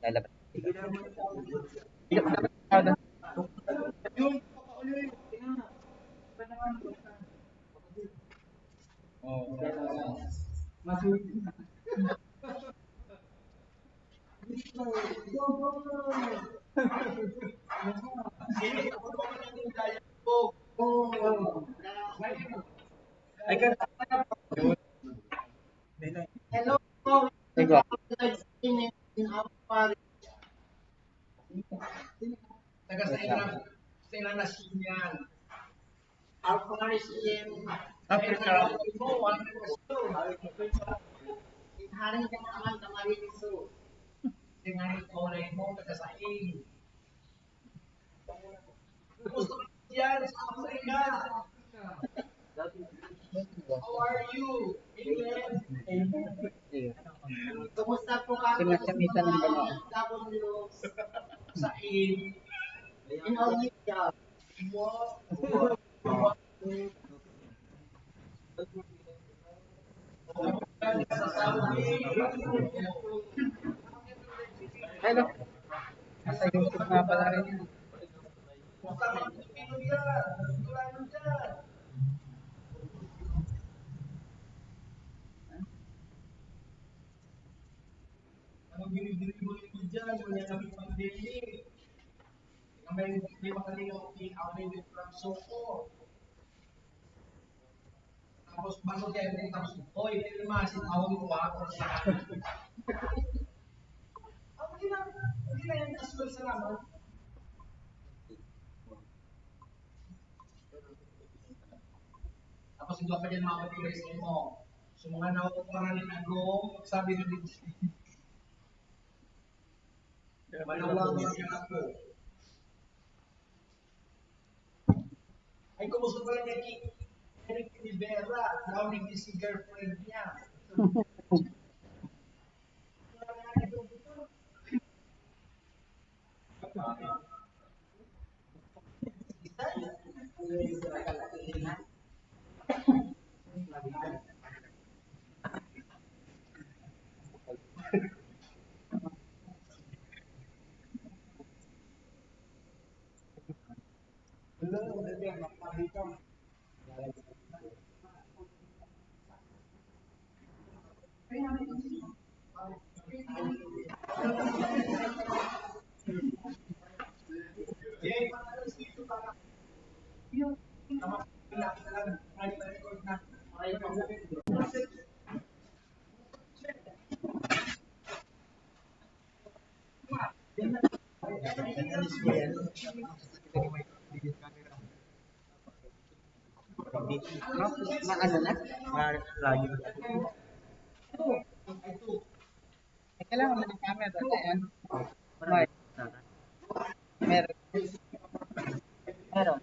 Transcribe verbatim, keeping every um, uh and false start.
Lalabas. I can Hello, Ikaw. Taga sa ilang, sa ilang nasyon yan. Our parish in Africa. Haring ka naman, Camarines Sur. Tingnan mo, taga sa Gusto ko yan sa Africa. How are you? Amen. Amen. Kumusta po kayo? Pinagkamitan ng mga W sa in, in Olivia? Hello. Nasa YouTube nga pala rin yun. Anong binibili mo dyan? Wala kami pang-daily. May, may makalingaw ang away with Francisco. Tapos, bago tayo, tapos, "Oy, pero ma, si tawag ko, ha?" Ang gina-, ang gina-, ang gina-, salamat. Tapos, iba pa dyan, mga kapatid, sa imo. So, mga nakukuha ni Agong, sabi ni Diyos. Manawag niya ako. Ay, kumusta pala niya ki Eric Rivera? Narinig niya si girlfriend niya. Maano na? Ma-, lagi. Eh, kailangan mo ng camera. Ayan. May. Meron. Meron.